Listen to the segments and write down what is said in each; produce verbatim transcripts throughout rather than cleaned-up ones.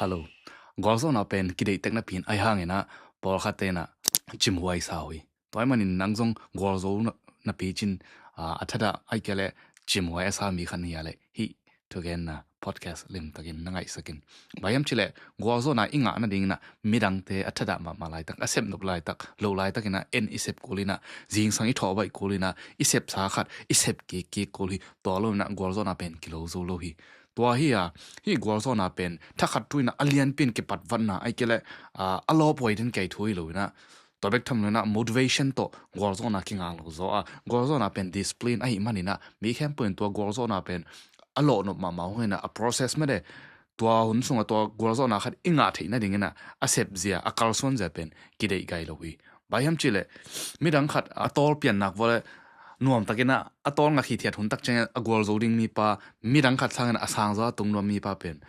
Hello. Gualzawhna pen kideih tek napi in ahi hangin ah pawlkhat te in ah cimhuai sa uh hi. Tua ahih manin nang zong gualzo na, napi cin, ah, a thadah ahih kei leh cimhuai a sa mi khat na hi a leh hih thugenna podcast limtakin na ngaihsak in. Bang hiam cih leh gualzawhna i ngah nadingin ah midangte a thadah mahmah laitak, a sepnop laitak, loh laitakin ah en i sep kul in ah, zingsang i thawh baih kul in ah, i sepsa khat i sep kikkik kul hi. Tua lo in ah gualzawhna pen kilo zo lo hi. Tua hi a, hih gualzawhna pen thakhat tu in ah a lianpi in kipatvatna ahih kei leh, ah, a lawphuai den kei thu hi lo in ah, tua bek tham lo in ah motivation tawh gualzawhna kingah lo zaw a, gualzawhna pen discipline ahih manin ah mi khempeuh in tua gualzawhna pen a lawnop mahmah uh hi in ah, a process mah de, tua hun sungah tua gualzawhna khat i ngah theih nadingin ah a sepzia, a kalsuanzia pen kideih gai lo hi. Bang hiam cih leh midang khat a tawl piannak vua leh nuamtakin ah a tawl ngak hithiat hun tak ciangin a gualzo ding mipa, midang khat sangin a sangzaw a tung nuam mipa pen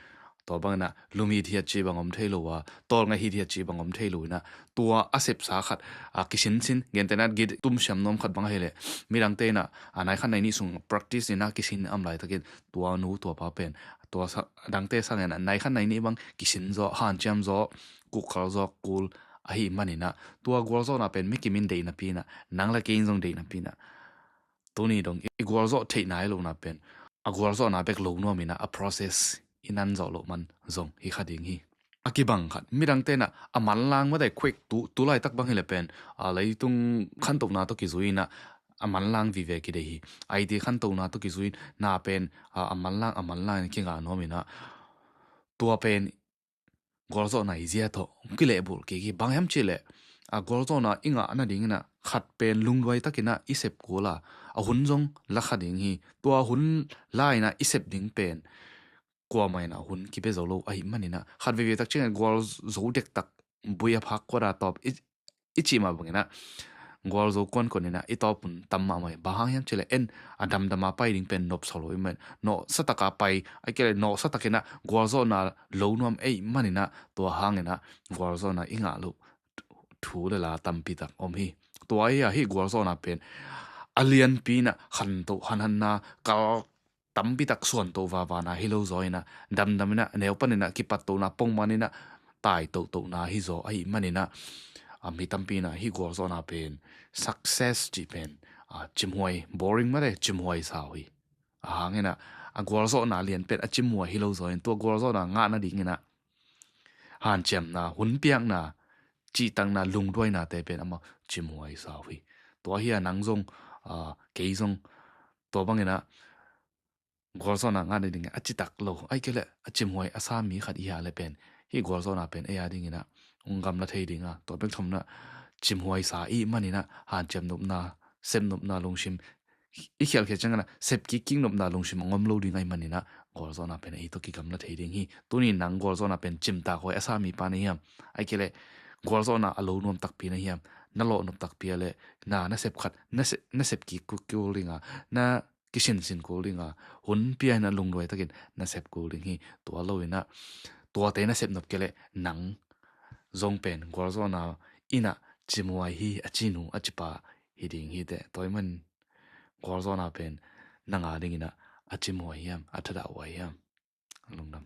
tua bangin ah lum hithiat cih bang om thei lo a, tawl ngak hithiat cih bang om thei lo in ah, tua a sepsa khat, a, kisinsin, gentehna git tum siam nuam khat bang ahih leh midangte in ah, a, nai khat nai nih sung practice in ah kisin a om laitakin tua nu tua pa pen tua sa, dangte sangin ah nai khat nai nih bang kisin zaw, hanciam zaw, kukkhal zaw kul ahih manin ah tua gualzawhna pen mi kim in deih napi in ah, nang leh kei in zong deih napi in ah, tuni dong i gualzawh theihna hi lohna pen a gualzawhna bek lo nuam in ah a process i nan zawh loh man zong hi kha ding hi. A kibang khat, midangte in ah a manlang mah de, quick, tu, tu laitak bang hi leh pen, a, leitung khantohna tawh kizui in ah a manlang vive kideih hi. I T khantohna tawh kizui in ah pen, a, a manlang, a manlang in kingah nuam in ah tua pen gualzawhna i zia tawh kilehbulh kik hi. Bang hiam cih leh a gualzawhna i ngah nadingin ah khat pen lungduai takin ah i sep kul a, a hun zong la kha ding hi. Tua hun la in ah i sep ding pen kuamah in ah hun kipia zo lo ahih manin ah, khat veivei tak ciangin gualzo dektak, bui a phak kuat a tawp i, i cih mah bangin ah gualzo kuankon in ah i tawp hun tam mahmah hi. Bang hang hiam cih leh en a damdam a pai ding pen nopsa lo ahih man, nawhsa tak a pai ahih kei leh nawhsa takin ah gualzawhna lo nuam ahih manin ah tua hangin ah gualzawhna i ngah loh thu leh la tampi tak om hi. Tua hi a, hih gualzawhna pen a lianpi in ah khantoh hanhanna, kal tampi tak suantoh vavana hi lo zaw in ah, damdam in ah, neu panin ah kipattohna, pongman in ah taitohtohna hi zaw ahih manin ah, a, mi tampi in ah hih gualzawhna pen success cih pen, a, cimhuai, boring mah de, cimhuai sa uh hi. A hang in ah a gualzawhna lian pen a cimhuai hi lo zaw in tua gualzawhna ngah nadingin ah hanciamna, hun piakna, cihtakna, lungduainate pen amau cimhuai sa uh hi. Tua hi a, nang zong, a, kei zong tua bangin ah gualzawhna ngah nadingin a citak lo, ahih kei leh a cimhuai a sa mi khat i hi a leh pen hih gualzawhna pen ei a dingin ah hong gamla thei ding a, tua bek tham lo in ah cimhuai sa i hih manin ah hanciam nopna, sep nopna lungsim, i khialkhia ciangin ah sep kikkik nopna lungsim hong om lo ding ahih manin ah gualzawhna pen ei tawh kigamla thei ding hi. Tuni nang gualzawhna pen cimtak huai a sa mipa na hiam? Ahih kei leh gualzawhna a lo nuam takpi na hiam? Na lawnop takpi a leh na, na sep khat, na se, na sep kik kul ding a, na kisinsin kul ding a, hun pia in ah lungduai takin na sep kul ding hi. Tua lo in ah tuate na sep nop kei leh nang zong pen gualzawhna in ah cimhuai hi, a cinu, a cipa hi ding hi teh. Tua ahih man gualzawhna pen na ngah dingin ah a cimhuai hiam, a thadah huai hiam? Lungdam.